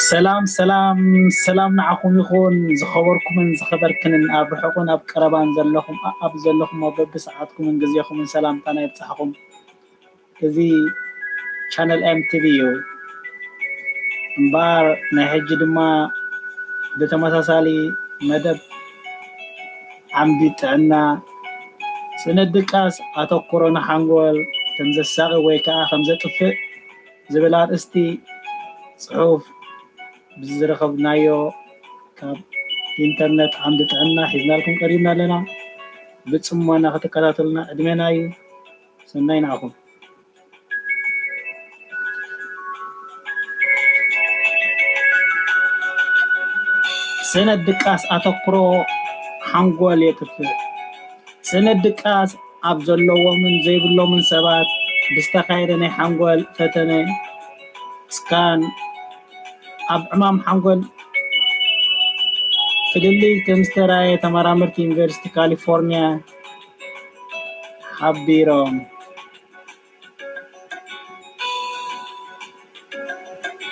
ሰላም ሰላም ሰላም ንዓኹም ይኹን። ዝኸበርኩምን ዝኸበርክንን ኣብ ርሑቕን ኣብ ቀረባን ዘለኹም ኣብ ዘለኹም በብሰዓትኩምን ግዜኹምን ሰላምታና ይብጻሕኹም። እዚ ቻነል M T V እዩ። እምበኣር ናይ ሕጂ ድማ ብተመሳሳሊ መደብ ዓምዲ ጥዕና፣ ስእነት ድቃስ ኣተኩሮ ንሓንጎል ከም ዘሳቒ ወይ ከዓ ከም ዘጥፍእ ዝብል ኣርእስቲ ጽሑፍ ብዝረኸብናዮ ካብ ኢንተርነት ዓምዲ ጥዕና ሒዝናልኩም ቀሪብና ኣለና። ብጽሞና ክትከታተሉና ዕድመና እዩ። ሰናይ ንዓኹም። ስእነት ድቃስ ኣተኩሮ ሓንጎል የጥፍእ። ስእነት ድቃስ ኣብ ዘለዎምን ዘይብሎምን ሰባት ብዝተኻየደ ናይ ሓንጎል ፈተነ ስካን ኣብ ዕማም ሓንጎል ፍልልይ ከም ዝተራእየ ተመራመርቲ ዩኒቨርሲቲ ካሊፎርኒያ ሓቢሮም።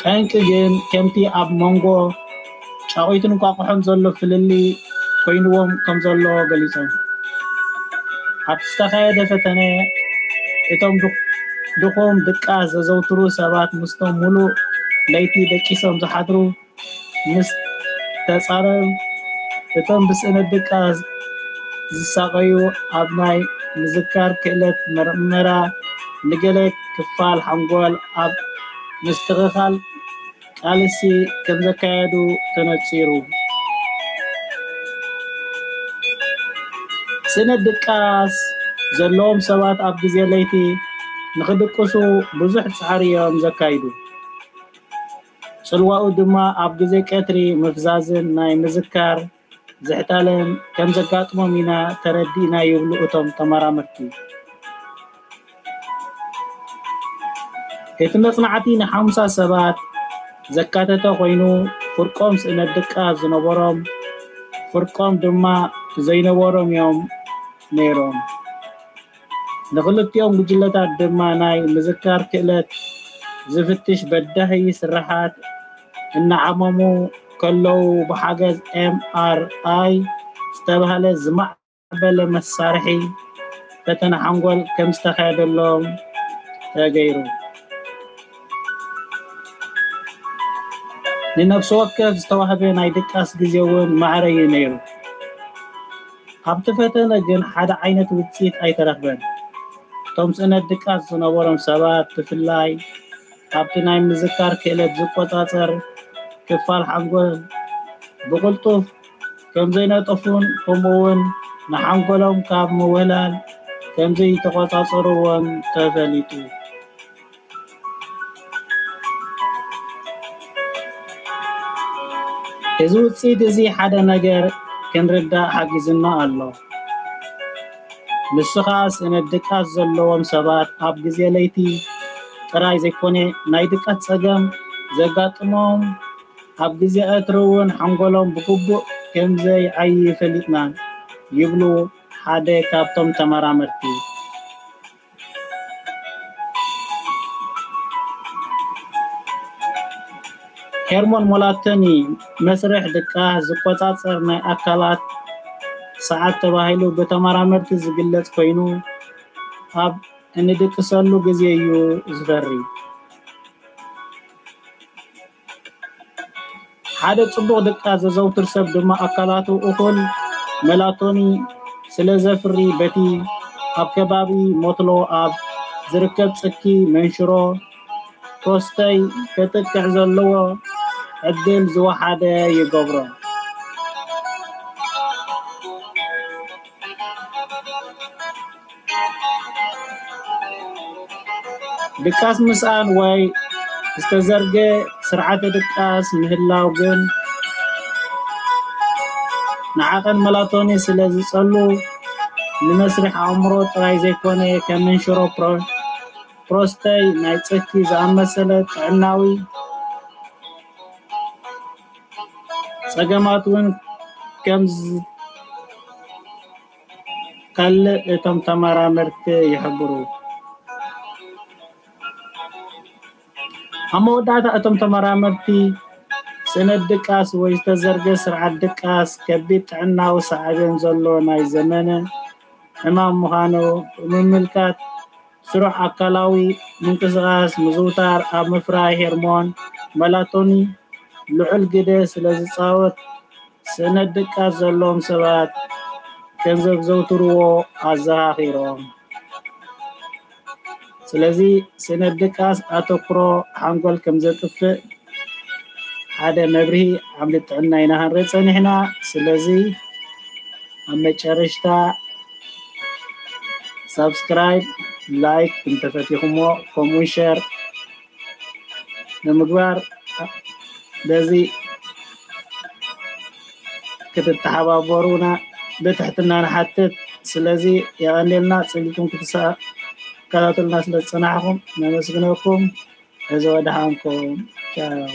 ጠንቂ ግን ከምቲ ኣብ መንጎ ጫቑትን እንቋቑሖን ዘሎ ፍልልይ ኮይንዎም ከም ዘሎ ገሊጾም። ኣብ ዝተኻየደ ፈተነ እቶም ድኹ- ድኹም ድቃስ ዘዘውትሩ ሰባት ምስቶም ሙሉእ ለይቲ ደቂሶም ዝሓድሩ ምስ ተጻረሩ፣ እቶም ብስእነት ድቃስ ዝሳቐዩ ኣብ ናይ ምዝካር ክእለት መርመራ ንገለ ክፋል ሓንጎል ኣብ ምስትኽኻል ቃልሲ ከም ዘካየዱ ተነጺሩ። ስእነት ድቃስ ዘለዎም ሰባት ኣብ ግዜ ለይቲ ንኽድቅሱ ብዙሕ ጻዕሪ እዮም ዘካይዱ። ጽልዋኡ ድማ ኣብ ግዜ ቀትሪ ምፍዛዝን ናይ ምዝካር ዝሕታለን ከም ዘጋጥሞም ኢና ተረዲእና ይብሉ እቶም ተመራመርቲ። እቲ መጽናዕቲ ንሓሙሳ ሰባት ዘካተተ ኮይኑ ፍርቆም ስእነት ድቃስ ዝነበሮም ፍርቆም ድማ ዘይነበሮም እዮም ነይሮም። ንኽልቲኦም ጉጅለታት ድማ ናይ ምዝካር ክእለት ዝፍትሽ በዳሂ ስርሓት እናዓመሙ ከለዉ ብሓገዝ M R I ዝተባህለ ዝማዕበለ መሳርሒ ፈተነ ሓንጎል ከም ዝተኻየደሎም ተገይሩ። ንነፍሲ ወከፍ ዝተዋህበ ናይ ድቃስ ግዜ እውን ማዕረ እዩ ነይሩ። ኣብቲ ፈተነ ግን ሓደ ዓይነት ውፅኢት ኣይተረኽበን። እቶም ስእነት ድቃስ ዝነበሮም ሰባት ብፍላይ ኣብቲ ናይ ምዝካር ክእለት ዝቆጻጸር ክፋል ሓንጎል ብቕልጡፍ ከም ዘይነጠፉን ከምኡ እውን ንሓንጎሎም ካብ ምውህላል ከም ዘይተቆጻጸርዎን ተፈሊጡ። እዚ ውፅኢት እዚ ሓደ ነገር ክንርዳእ ሓጊዝና ኣሎ። ንሱ ኸኣ ስእነት ድቃስ ዘለዎም ሰባት ኣብ ግዜ ለይቲ ጥራይ ዘይኮነ ናይ ድቃስ ጸገም ዘጋጥሞም ኣብ ግዜ ቀትሪ እውን ሓንጎሎም ብግቡእ ከም ዘይዓዪ ፈሊጥና ይብሉ ሓደ ካብቶም ተመራመርቲ። ሄርሞን ሞላቶኒ መስርሕ ድቃስ ዝቆጻጸር ናይ ኣካላት ሰዓት ተባሂሉ ብተመራመርቲ ዝግለጽ ኮይኑ ኣብ እንድቅሰሉ ግዜ እዩ ዝፈሪ። ሓደ ጽቡቕ ድቃስ ዘዘውትር ሰብ ድማ ኣካላቱ እኹል መላቶኒ ስለ ዘፍሪ በቲ ኣብ ከባቢ ሞትሎ ኣብ ዝርከብ ጽኪ መንሽሮ ፕሮስተይ ከጥቅዕ ዘለዎ ዕድል ዝወሓደ ይገብሮ። ድቃስ ምስኣን ወይ ዝተዘርገ ስርዓተ ድቃስ ምህላው ግን ንዓቐን መላቶኒ ስለ ዝጸሉ ንመስርሕ ኣእምሮ ጥራይ ዘይኮነ ከም መንሽሮ ፕሮ- ፕሮስተይ ናይ ጽኪ ዝኣመሰለ ጥዕናዊ ጸገማት እውን ከም ዝከልእ እቶም ተመራመርቲ ይሕብሩ። ኣብ መወዳእታ እቶም ተመራመርቲ ስእነት ድቃስ ወይ ዝተዘርገ ስርዓት ድቃስ ከቢድ ጥዕናዊ ሳዕቤን ዘሎ ናይ ዘመነ ሕማም ምዃኑ ብምምልካት፣ ስሩዕ ኣካላዊ ምንቅስቓስ ምዝውታር ኣብ ምፍራይ ሄርሞን መላቶኒን ልዑል ግደ ስለ ዝጻወት፣ ስእነት ድቃስ ዘለዎም ሰባት ከም ዘዘውትርዎ ኣዘኻኺሮም። ስለዚ ስእነት ድቃስ ኣተኩሮ ሓንጎል ከም ዘጥፍእ ሓደ መብርሂ ዓምዲ ጥዕና ኢና ክንርኢ ጸኒሕና። ስለዚ ኣብ መጨረሽታ ሳብስክራይብ፣ ላይክ እንተፈቲኹሞ ከምኡ ሸር ንምግባር በዚ ክትተሓባበሩና ብትሕትና ንሓትት። ስለዚ የቐንየልና ጽሊኩም ክትከታተሉና ስለ ዝጸናሕኩም ነመስግነኩም። እዚ ወደሓንኩም። ቻው።